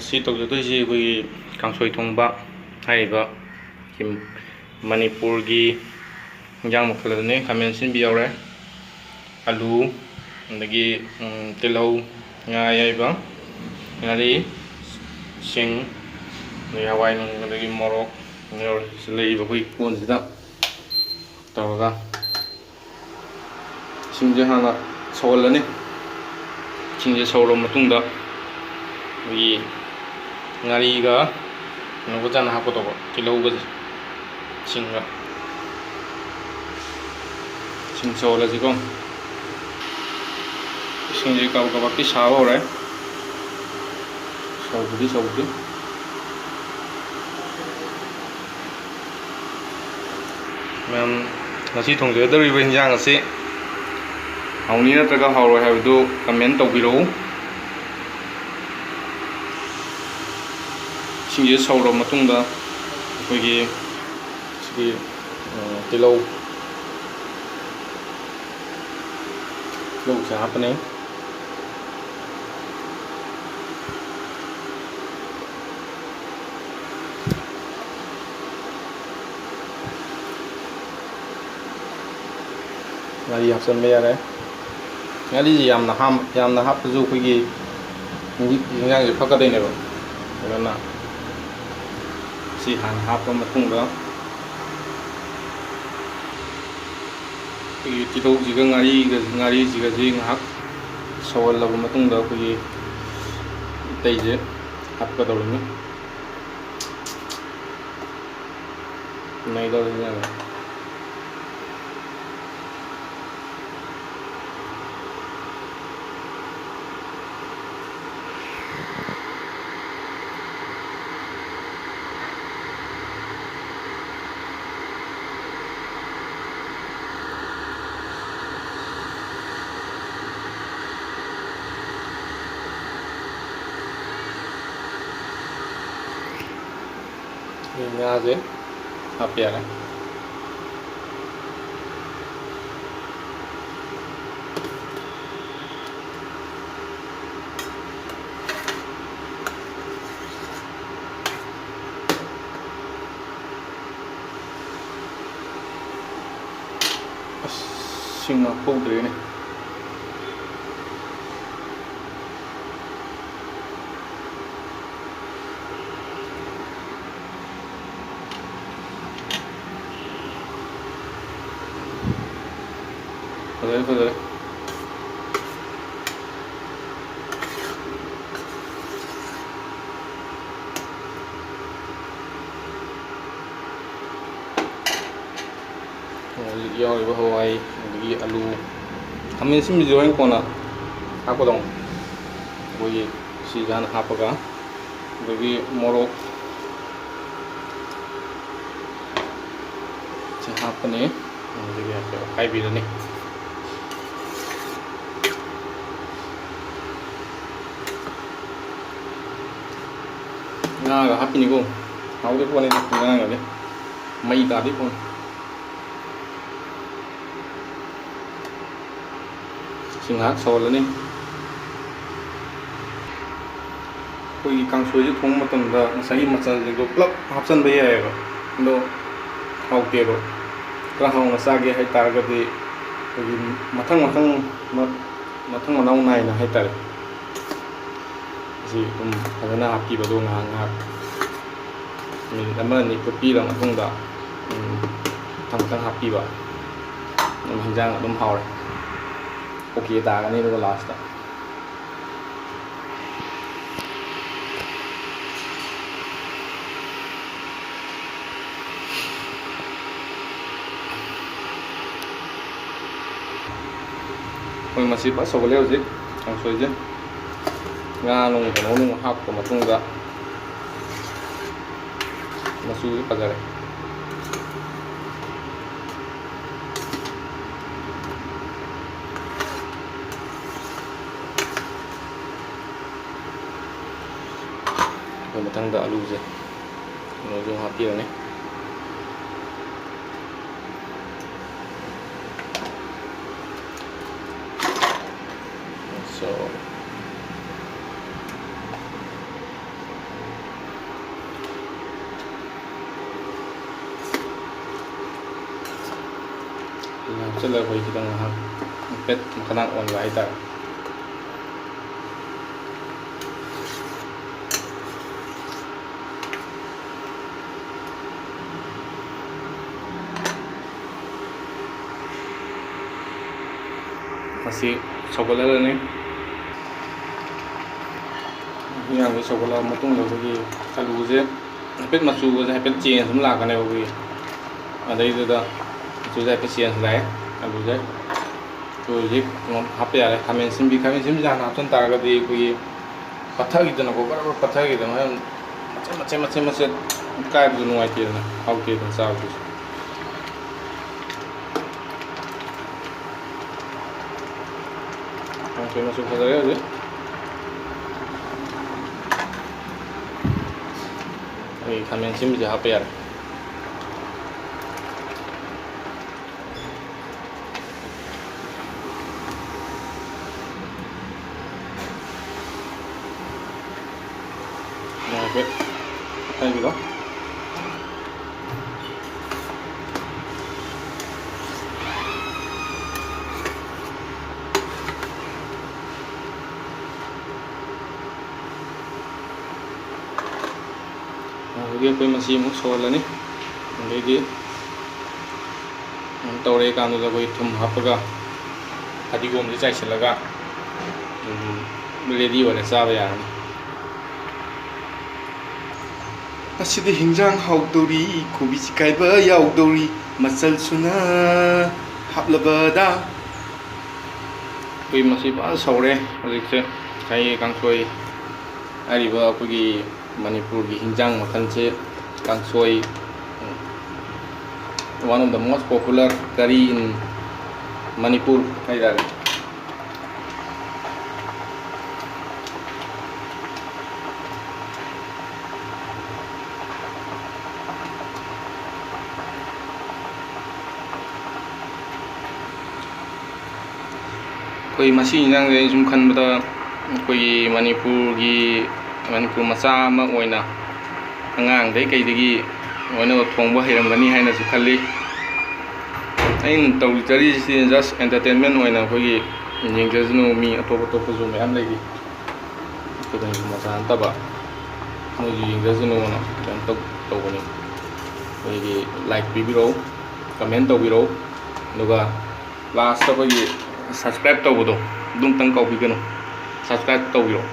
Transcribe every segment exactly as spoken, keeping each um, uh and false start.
ꯁꯤ ꯇꯧꯖꯗꯣꯏꯁꯤ ꯑꯩꯈꯣꯏꯒꯤ ꯀꯥꯡꯁꯣꯏ ꯊꯣꯡꯕ ꯍꯥꯏꯔꯤꯕ ꯃꯅꯤꯄꯨꯔꯒꯤ ꯏꯟꯖꯥꯡ ꯃꯈꯜ ꯑꯗꯨꯅꯤ꯫ ꯈꯥꯃꯦꯟ ꯑꯁꯤꯟꯕꯤ ꯌꯥꯎꯔꯦ, ꯑꯂꯨ, ꯑꯗꯒꯤ, ꯎꯝ, ꯇꯤꯜꯍꯧ, ꯉꯥ ꯑꯌꯥꯏꯕ, ꯉꯥꯔꯤ, ꯁꯤꯡ, ꯑꯗꯒꯤ ꯍꯋꯥꯏ ꯅꯨꯡ, ꯑꯗꯒꯤ ꯃꯣꯔꯣꯛ ꯌꯥꯎꯔꯦ꯫ ꯁꯤ ꯂꯩꯔꯤꯕ ꯑꯩꯈꯣꯏꯒꯤ ꯀꯣꯟꯁꯤꯗ ꯇꯧꯔꯒ ꯏꯁꯤꯡꯁꯦ ꯍꯥꯟꯅ ꯁꯧꯍꯜꯂꯅꯤ꯫ ꯏꯁꯤꯡꯁꯦ ꯁꯧꯔꯕ ꯃꯇꯨꯡꯗ ꯑꯩꯈꯣꯏꯒꯤ ꯉꯥꯔꯤꯒ ꯀꯩꯅꯣꯒ ꯆꯥꯟꯅ ꯍꯥꯞꯀꯗꯧꯕ, ꯇꯤꯜꯍꯧꯒꯁꯦ ꯏꯁꯤꯡꯒ꯫ ꯏꯁꯤꯡ ꯁꯧꯍꯜꯂꯁꯤꯀꯣ꯫ ꯏꯁꯤꯡꯁꯦ ꯀꯕꯛ ꯀꯕꯛꯇꯤ ꯁꯥꯕ ꯍꯧꯔꯦ꯫ ꯁꯧꯕꯗꯤ ꯁꯧꯗ꯭ꯔꯤ꯫ ꯃꯌꯥꯝ, ꯉꯁꯤ ꯊꯣꯡꯖꯒꯗꯧꯔꯤꯕ ꯍꯤꯟꯖꯥꯡ ꯑꯁꯤ ꯍꯥꯎꯅꯤ ꯅꯠꯇ꯭ꯔꯒ ꯍꯥꯎꯔꯣꯏ ꯍꯥꯏꯕꯗꯨ comment ꯇꯧꯕꯤꯔꯛꯎ꯫ ꯏꯁꯤꯡꯁꯦ ꯁꯧꯔꯕ ꯃꯇꯨꯡꯗ ꯑꯩꯈꯣꯏꯒꯤ ꯁꯤꯒꯤ, ꯑ, ꯇꯤꯜꯍꯧ, ꯇꯤꯜꯍꯧꯁꯦ ꯍꯥꯞꯄꯅꯤ꯫ ꯉꯥꯔꯤ ꯍꯥꯞꯆꯤꯟꯕ ꯌꯥꯔꯦ꯫ ꯉꯥꯔꯤꯁꯤ ꯌꯥꯝꯅ ꯍꯥꯝ-, ꯌꯥꯝꯅ ꯍꯥꯞꯄꯁꯨ ꯑꯩꯈꯣꯏꯒꯤ ꯍꯤꯟꯖꯥꯡꯁꯦ ꯐꯛꯀꯗꯣꯏꯅꯦꯕ꯫ ꯑꯗꯨꯅ ꯁꯤ ꯍꯥꯟꯅ ꯍꯥꯞꯄ ꯃꯇꯨꯡꯗ ꯑꯩꯈꯣꯏꯒꯤ ꯇꯤꯜꯍꯧꯁꯤꯒ ꯉꯥꯔꯤꯒ, ꯉꯥꯔꯤꯁꯤꯒꯁꯤ ꯉꯥꯏꯍꯥꯛ ꯁꯧꯍꯜꯂꯕ ꯃꯇꯨꯡꯗ ꯑꯩꯈꯣꯏꯒꯤ ꯑꯇꯩꯁꯦ ꯍꯥꯞꯀꯗꯧꯔꯤꯅꯤ꯫ ꯅꯩꯗꯧꯔꯤꯅꯦꯕ꯫ ꯉꯥꯁꯦ ꯍꯥꯞꯄ ꯌꯥꯔꯦ꯫ ꯁꯤꯡ ꯍꯥꯞꯍꯧꯗ꯭ꯔꯦꯅꯦ꯫ ꯐꯖꯔꯦ, ꯐꯖꯔꯦ꯫ ꯍꯧꯖꯤꯛ ꯌꯥꯎꯔꯤꯕ ꯍꯋꯥꯏ, ꯑꯗꯒꯤ ꯑꯂꯨ, ꯈꯥꯃꯦꯟ ꯑꯁꯤꯟꯕꯁꯤ ꯍꯣꯔꯦꯟ ꯀꯣꯟꯅ ꯍꯥꯞꯀꯗꯧꯅꯤ꯫ ꯑꯩꯈꯣꯏꯒꯤ ꯁꯤꯁꯦ ꯍꯥꯟꯅ ꯍꯥꯞꯄꯒ, ꯑꯗꯒꯤ ꯃꯣꯔꯣꯛ ꯁꯤ ꯍꯥꯞꯄꯅꯤ꯫ ꯑꯗꯒꯤ ꯍꯥꯏꯐꯦꯠ ꯑꯣꯠꯈꯥꯏꯕꯤꯔꯅꯤ꯫ ꯉꯥꯒ ꯍꯥꯞꯄꯤꯅꯤꯀꯣ꯫ ꯍꯥꯎꯗꯣꯏ ꯄꯣꯠꯅꯤꯗ ꯉꯥꯒꯗꯤ꯫ ꯃꯩ ꯇꯥꯗꯣꯏ ꯄꯣꯠꯅꯤ꯫ ꯁꯤ ꯉꯥꯏꯍꯥꯛ ꯁꯧꯍꯜꯂꯅꯤ꯫ ꯑꯩꯈꯣꯏꯒꯤ ꯀꯥꯡꯁꯣꯏꯁꯦ ꯊꯣꯡꯕ ꯃꯇꯝꯗ ꯉꯁꯥꯏꯒꯤ ꯃꯆꯜꯁꯤꯡꯗꯣ ꯄꯨꯂꯞ ꯍꯥꯞꯆꯤꯟꯕ ꯌꯥꯏꯑꯕ, ꯑꯗꯣ ꯍꯥꯎꯇꯦꯕ꯫ ꯈꯔ ꯍꯥꯎꯅ ꯆꯥꯒꯦ ꯍꯥꯏꯇꯥꯔꯒꯗꯤ ꯑꯩꯈꯣꯏꯒꯤ ꯃꯊꯪ ꯃꯊꯪ ꯃ-, ꯃꯊꯪ ꯃꯅꯥꯎ ꯅꯥꯏꯅ ꯍꯥꯏꯇꯥꯔꯦ꯫ ꯁꯤ ꯑꯗꯨꯝ ꯐꯖꯅ ꯍꯥꯞꯄꯤꯕꯗꯣ ꯉꯥꯏꯍꯥꯛ ꯉꯥꯏꯍꯥꯛ ꯃꯤꯅꯤꯠ ꯑꯃ ꯑꯅꯤ ꯐꯨꯠꯄꯤꯔ ꯃꯇꯨꯡꯗ, ꯎꯝ, ꯃꯊꯪ ꯃꯊꯪ ꯍꯥꯞꯄꯤꯕ꯫ ꯑꯗꯨꯝ ꯍꯤꯟꯖꯥꯡ ꯑꯗꯨꯝ ꯍꯥꯎꯔꯦ꯫ ꯑꯣꯀꯦ ꯇꯥꯒꯅꯤ ꯑꯗꯨꯒ ꯂꯥꯁꯇ꯫ ꯑꯩꯈꯣꯏ ꯃꯁꯤ ꯐꯖ ꯁꯧꯒꯠꯂꯦ ꯍꯧꯖꯤꯛ ꯀꯥꯡꯁꯣꯏꯁꯦ꯫ ꯉꯥ ꯅꯨꯡ ꯀꯩꯅꯣ ꯅꯨꯡ ꯍꯥꯞꯄ ꯃꯇꯨꯡꯗ ꯃꯆꯨꯁꯦ ꯐꯖꯔꯦ꯫ ꯑꯩꯈꯣꯏ ꯃꯊꯪꯗ ꯑꯂꯨꯁꯦ ꯀꯩꯅꯣꯁꯨ ꯍꯥꯞꯄꯤꯔꯅꯤ꯫ So, ꯍꯥꯞꯆꯤꯜꯂꯒ ꯑꯩꯈꯣꯏ ꯈꯤꯇꯪ ꯉꯥꯏꯍꯥꯛ ꯍꯥꯏꯐꯦꯠ ꯃꯈꯥꯗꯥꯡ ꯑꯣꯟꯕ ꯍꯥꯏꯇꯥꯔꯦ꯫ ꯃꯁꯤ ꯁꯧꯒꯠꯍꯜꯂꯅꯤ꯫ ꯃꯌꯥꯝꯁꯦ ꯁꯧꯒꯠꯂꯛꯑ ꯃꯇꯨꯡꯗ ꯑꯩꯈꯣꯏꯒꯤ ꯑꯂꯨꯁꯦ ꯍꯥꯏꯐꯦꯠ ꯃꯆꯨꯒꯁꯦ ꯍꯥꯏꯐꯦꯠ ꯆꯦꯟꯖ ꯑꯃ ꯂꯥꯛꯀꯅꯦꯕ ꯑꯩꯈꯣꯏꯒꯤ꯫ ꯑꯗꯩꯗꯨꯗ ꯃꯆꯨꯁꯦ ꯍꯥꯏꯐꯦꯠ ꯆꯦꯟꯖ ꯂꯥꯛꯑꯦ꯫ ꯑꯂꯨꯁꯦ ꯑꯩꯈꯣꯏ ꯍꯧꯖꯤꯛ ꯀꯩꯅꯣ ꯍꯥꯞꯄ ꯌꯥꯔꯦ꯫ ꯈꯥꯃꯦꯟ ꯑꯁꯤꯟꯕꯤ, ꯈꯥꯃꯦꯟ ꯑꯁꯤꯟꯕꯤꯁꯦ ꯍꯥꯟꯅ ꯍꯥꯞꯆꯤꯟ ꯇꯥꯔꯒꯗꯤ ꯑꯩꯈꯣꯏꯒꯤ ꯄꯠꯊꯈꯤꯗꯅꯀꯣ, ꯕꯔ ꯕꯔ ꯄꯠꯊꯈꯤꯗꯅ ꯍꯣꯔꯦꯟ ꯃꯆꯦꯠ ꯃꯆꯦꯠ ꯃꯆꯦꯠ ꯃꯆꯦꯠ ꯀꯥꯏꯕꯗꯣ ꯅꯨꯡꯉꯥꯏꯇꯦꯗꯅ, ꯍꯥꯎꯇꯦꯗꯅ ꯆꯥꯕꯗꯨꯁꯨ꯫ ꯀꯥꯡꯁꯣꯏ ꯃꯆꯨ ꯐꯖꯔꯦ ꯍꯧꯖꯤꯛ꯫ ꯑꯩ ꯈꯥꯃꯦꯟ ꯑꯁꯤꯟꯕꯁꯦ ꯍꯥꯞꯄ ꯌꯥꯔꯦ꯫ ꯍꯥꯏꯐꯦꯠ ꯍꯥꯏꯕꯤꯔꯣ꯫ ꯑꯗꯨꯗꯒꯤ ꯑꯩꯈꯣꯏ ꯃꯁꯤ ꯑꯃꯨꯛ ꯁꯧꯍꯜꯂꯅꯤ꯫ ꯑꯗꯩꯗꯤ ꯇꯧꯔꯦ ꯀꯥꯟꯗꯨꯗ ꯑꯩꯈꯣꯏ ꯊꯨꯝ ꯍꯥꯞꯄꯒ, ꯐꯗꯤꯒꯣꯝꯁꯦ ꯆꯥꯏꯁꯤꯜꯂꯒ, ꯎꯝ, ready ꯑꯣꯏꯔꯦ, ꯆꯥꯕ ꯌꯥꯔꯅꯤ꯫ ꯉꯁꯤꯗꯤ ꯍꯤꯟꯖꯥꯡ ꯍꯥꯎꯗꯧꯔꯤ, ꯀꯣꯕꯤ ꯆꯤꯛꯈꯥꯏꯕ ꯌꯥꯎꯗꯧꯔꯤ, ꯃꯆꯜ ꯁꯨꯅ ꯍꯥꯞꯂꯕꯗ꯫ ꯑꯩꯈꯣꯏ ꯃꯁꯤ ꯐꯖꯅ ꯁꯧꯔꯦ ꯍꯧꯖꯤꯛꯁꯦ꯫ ꯉꯁꯥꯏꯒꯤ ꯀꯥꯡꯁꯣꯏ ꯍꯥꯏꯔꯤꯕ ꯑꯩꯈꯣꯏꯒꯤ ꯃꯅꯤꯄꯨꯔꯒꯤ ꯍꯤꯟꯖꯥꯡ ꯃꯈꯜꯁꯦ, ꯀꯥꯡꯁꯣꯏ, one of the most popular curry in Manipur ꯍꯥꯏꯇꯥꯔꯦ꯫ ꯑꯩꯈꯣꯏ ꯃꯁꯤ ꯏꯟꯖꯥꯡꯁꯦ ꯑꯩ ꯁꯨꯝ ꯈꯟꯕꯗ, ꯑꯩꯈꯣꯏꯒꯤ ꯃꯅꯤꯄꯨꯔꯒꯤ, ꯃꯅꯤꯄꯨꯔ ꯃꯆꯥ ꯑꯃ ꯑꯣꯏꯅ ꯑꯉꯥꯡꯗꯩ ꯀꯩꯗꯒꯤ ꯂꯣꯏꯅꯃꯛ ꯊꯣꯡꯕ ꯍꯩꯔꯝꯒꯅꯤ ꯍꯥꯏꯅꯁꯨ ꯈꯜꯂꯤ꯫ ꯑꯩꯅ ꯇꯧꯖꯔꯤꯁꯤ just entertainment ꯑꯣꯏꯅ ꯑꯩꯈꯣꯏꯒꯤ ꯌꯦꯡꯖꯁꯅꯨ, ꯃꯤ ꯑꯇꯣꯞ ꯑꯇꯣꯞꯄꯁꯨ ꯃꯌꯥꯝ ꯂꯩꯔꯤ, ꯈꯨꯗꯣꯡꯁꯨ ꯃꯆꯥ ꯅꯠꯇꯕ, ꯃꯣꯏꯁꯨ ꯌꯦꯡꯖꯁꯅꯨꯅ ꯀꯩꯅꯣ ꯇꯧ-, ꯇꯧꯕꯅꯤ꯫ ꯑꯩꯈꯣꯏꯒꯤ like ꯄꯤꯕꯤꯔꯛꯎ, comment ꯇꯧꯕꯤꯔꯛꯎ, ꯑꯗꯨꯒ last ꯑꯩꯈꯣꯏꯒꯤ subscribe ꯇꯧꯕꯗꯣ ꯑꯗꯨꯝꯇꯪ ꯀꯥꯎꯕꯤꯒꯅꯨ, subscribe ꯇꯧꯕꯤꯔꯛꯎ꯫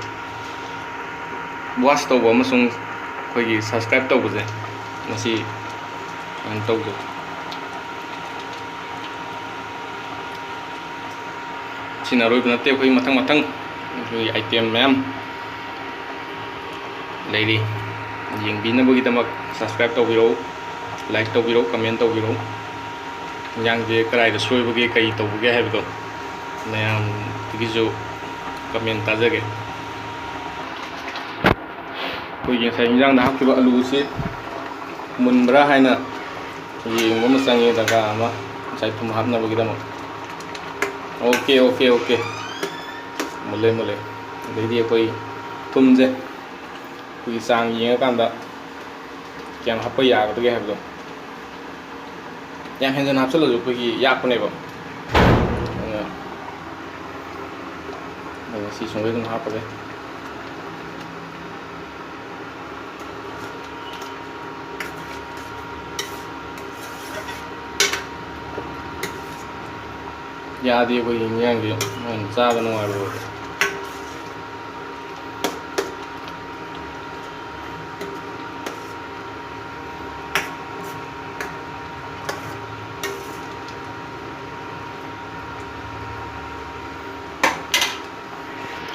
Watch ꯇꯧꯕ ꯑꯃꯁꯨꯡ ꯑꯩꯈꯣꯏꯒꯤ subscribe ꯇꯧꯕꯁꯦ ꯃꯁꯤ ꯀꯩꯅꯣ ꯇꯧꯖꯩ꯫ ꯁꯤꯅ ꯑꯔꯣꯏꯕ ꯅꯠꯇꯦ, ꯑꯩꯈꯣꯏ ꯃꯊꯪ ꯃꯊꯪ ꯑꯩꯈꯣꯏꯒꯤ item ꯃꯌꯥꯝ ꯂꯩꯔꯤ꯫ ꯌꯦꯡꯕꯤꯅꯕꯒꯤꯗꯃꯛ subscribe ꯇꯧꯕꯤꯔꯛꯎ, like ꯇꯧꯕꯤꯔꯛꯎ, comment ꯇꯧꯕꯤꯔꯛꯎ꯫ ꯏꯟꯖꯥꯡꯁꯦ ꯀꯗꯥꯏꯗ ꯁꯣꯏꯕꯒꯦ, ꯀꯔꯤ ꯇꯧꯕꯒꯦ ꯍꯥꯏꯕꯗꯣ ꯃꯌꯥꯝꯗꯒꯤꯁꯨ comment ꯇꯥꯖꯒꯦ꯫ ꯑꯩꯈꯣꯏꯒꯤ ꯉꯁꯥꯏ ꯏꯟꯖꯥꯡꯗ ꯍꯥꯞꯈꯤꯕ ꯑꯂꯨꯁꯤ ꯃꯨꯟꯕ꯭ꯔꯥ ꯍꯥꯏꯅ ꯌꯦꯡꯕ ꯑꯃ ꯆꯪꯉꯤ, ꯗꯔꯀꯥꯔ ꯑꯃ, ꯉꯁꯥꯏ ꯊꯨꯝ ꯍꯥꯞꯅꯕꯒꯤꯗꯃꯛ꯫ OK, OK, OK꯫ ꯃꯨꯜꯂꯦ, ꯃꯨꯜꯂꯦ꯫ ꯑꯗꯩꯗꯤ ꯑꯩꯈꯣꯏ ꯊꯨꯝꯁꯦ ꯑꯩꯈꯣꯏꯒꯤ ꯆꯥꯡ ꯌꯦꯡꯉꯀꯥꯟꯗ ꯀꯌꯥꯝ ꯍꯥꯞꯄ ꯌꯥꯒꯗꯒꯦ ꯍꯥꯏꯕꯗꯣ꯫ ꯌꯥꯝ ꯍꯦꯟꯖꯟꯅ ꯍꯥꯞꯆꯜꯂꯁꯨ ꯑꯩꯈꯣꯏꯒꯤ ꯌꯥꯛꯄꯅꯦꯕ꯫ ꯑꯗꯨꯅ ꯑꯩ ꯁꯤ ꯁꯨꯡꯈꯩ ꯑꯗꯨꯝ ꯍꯥꯞꯄꯒꯦ꯫ ꯌꯥꯗꯦ, ꯑꯩꯈꯣꯏꯒꯤ ꯏꯟꯖꯥꯡꯁꯦ ꯅꯣꯏꯅ ꯆꯥꯕ ꯅꯨꯡꯉꯥꯏꯔꯣꯏ꯫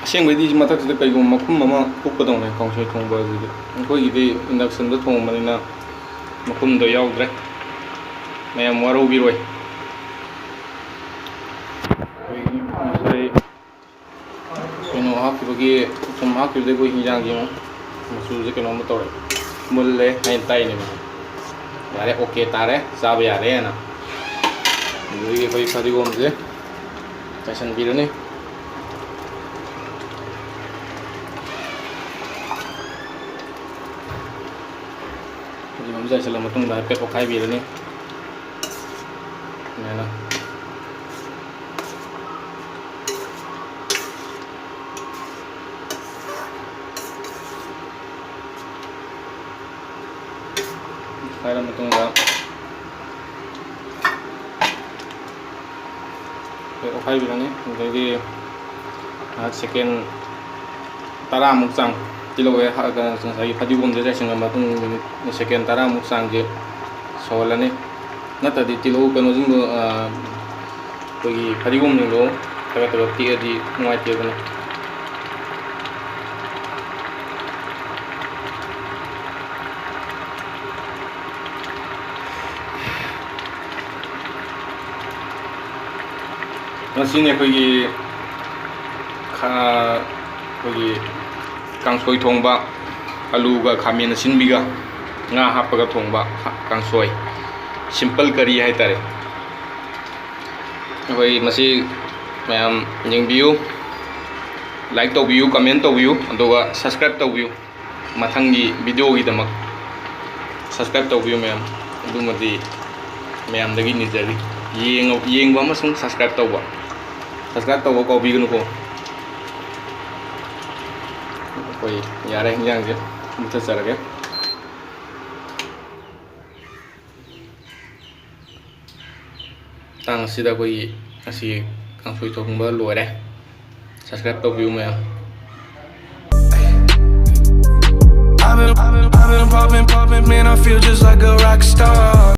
ꯑꯁꯦꯡꯕꯩꯗꯤ ꯃꯊꯛꯁꯤꯗ ꯀꯩꯒꯨꯝꯕ ꯃꯈꯨꯝ ꯑꯃ ꯀꯨꯞꯀꯗꯧꯅꯦ ꯀꯥꯡꯁꯣꯏ ꯊꯣꯡꯕ ꯑꯁꯤꯗꯤ꯫ ꯑꯩꯈꯣꯏꯒꯤꯗꯤ inductionꯗ ꯊꯣꯡꯕꯅꯤꯅ ꯃꯈꯨꯝꯗꯣ ꯌꯥꯎꯗ꯭ꯔꯦ꯫ ꯃꯌꯥꯝ ꯋꯥꯔꯧꯕꯤꯔꯣꯏ꯫ ꯑꯩꯈꯣꯏꯒꯤ ꯉꯁꯥꯏ ꯀꯩꯅꯣ ꯍꯥꯞꯈꯤꯕꯒꯤ, ꯊꯨꯝ ꯍꯥꯞꯈꯤꯕꯗꯒꯤ ꯑꯩꯈꯣꯏ ꯍꯤꯟꯖꯥꯡꯁꯦ ꯑꯃꯨꯛ ꯃꯆꯨꯁꯦ ꯀꯩꯅꯣꯝꯃ ꯇꯧꯔꯦ, ꯃꯨꯜꯂꯦ ꯍꯥꯏꯅ ꯇꯥꯏꯅꯦꯕ꯫ ꯌꯥꯔꯦ, OK ꯇꯥꯔꯦ, ꯆꯥꯕ ꯌꯥꯔꯦꯅ꯫ ꯑꯗꯨꯗꯒꯤ ꯑꯩꯈꯣꯏ ꯐꯗꯤꯒꯣꯝꯁꯦ ꯆꯥꯏꯁꯤꯟꯕꯤꯔꯅꯤ꯫ ꯐꯗꯤꯒꯣꯝ ꯆꯥꯏꯁꯤꯜꯂ ꯃꯇꯨꯡꯗ ꯍꯥꯏꯐꯦꯠ ꯑꯣꯠꯈꯥꯏꯕꯤꯔꯅꯤ꯫ ꯁꯨꯃꯥꯏꯅ꯫ ꯍꯥꯏꯔ ꯃꯇꯨꯡꯗ ꯑꯩꯈꯣꯏ ꯑꯣꯠꯈꯥꯏꯕꯤꯔꯅꯤ꯫ ꯑꯗꯒꯤ ꯉꯥꯏꯍꯥꯛ ꯁꯦꯀꯦꯟ ꯇꯔꯥꯃꯨꯛ ꯆꯥꯡ ꯇꯤꯜꯍꯧ ꯍꯦꯛ ꯍꯥ-, ꯉꯁꯥꯏꯒꯤ ꯐꯗꯤꯒꯣꯝꯁꯦ ꯆꯥꯏꯁꯤꯟꯈ꯭ꯔ ꯃꯇꯨꯡ ꯃꯤꯅꯤꯠ ꯁꯦꯀꯦꯟ ꯇꯔꯥꯃꯨꯛ ꯆꯥꯡꯁꯦ ꯁꯧꯍꯜꯂꯅꯤ꯫ ꯅꯠꯇ꯭ꯔꯗꯤ ꯇꯤꯜꯍꯧ ꯀꯩꯅꯣꯁꯤꯡꯗꯣ, ꯑ, ꯑꯩꯈꯣꯏꯒꯤ ꯐꯗꯤꯒꯣꯝꯁꯤꯡꯗꯣ ꯈꯔ ꯈꯔ ꯇꯦꯛꯑꯗꯤ ꯅꯨꯡꯉꯥꯏꯇꯦꯗꯅ꯫ ꯃꯁꯤꯅꯤ ꯑꯩꯈꯣꯏꯒꯤ ꯈꯥ-, ꯑꯩꯈꯣꯏꯒꯤ ꯀꯥꯡꯁꯣꯏ ꯊꯣꯡꯕ, ꯑꯂꯨꯒ ꯈꯥꯃꯦꯟ ꯑꯁꯤꯟꯕꯤꯒ ꯉꯥ ꯍꯥꯞꯄꯒ ꯊꯣꯡꯕ ꯀꯥꯡꯁꯣꯏ, simple curry ꯍꯥꯏꯇꯥꯔꯦ꯫ ꯑꯩꯈꯣꯏ ꯃꯁꯤ ꯃꯌꯥꯝ ꯌꯦꯡꯕꯤꯌꯨ, like ꯇꯧꯕꯤꯌꯨ, comment ꯇꯧꯕꯤꯌꯨ, ꯑꯗꯨꯒ subscribe ꯇꯧꯕꯤꯌꯨ꯫ ꯃꯊꯪꯒꯤ videoꯒꯤꯗꯃꯛ subscribe ꯇꯧꯕꯤꯌꯨ ꯃꯌꯥꯝ, ꯑꯗꯨꯃꯗꯤ ꯃꯌꯥꯝꯗꯒꯤ ꯅꯤꯖꯔꯤ꯫ ꯌꯦꯡꯉ-, ꯌꯦꯡꯕ ꯑꯃꯁꯨꯡ subscribe ꯇꯧꯕ, subscribe ꯇꯧꯕ ꯀꯥꯎꯕꯤꯒꯅꯨꯀꯣ꯫ ꯑꯩꯈꯣꯏ ꯌꯥꯔꯦ, ꯍꯤꯟꯖꯥꯡꯁꯦ ꯃꯨꯊꯠꯆꯔꯒꯦ꯫ ꯃꯇꯥꯡ ꯑꯁꯤꯗ ꯑꯩꯈꯣꯏꯒꯤ ꯉꯁꯤ ꯀꯥꯡꯁꯣꯏ ꯊꯣꯡꯕ ꯂꯣꯏꯔꯦ꯫ Subscribe ꯇꯧꯕꯤꯌꯨ ꯃꯌꯥꯝ꯫ I've been, I've been, I've been popping, popping, man, I feel just like a rock star.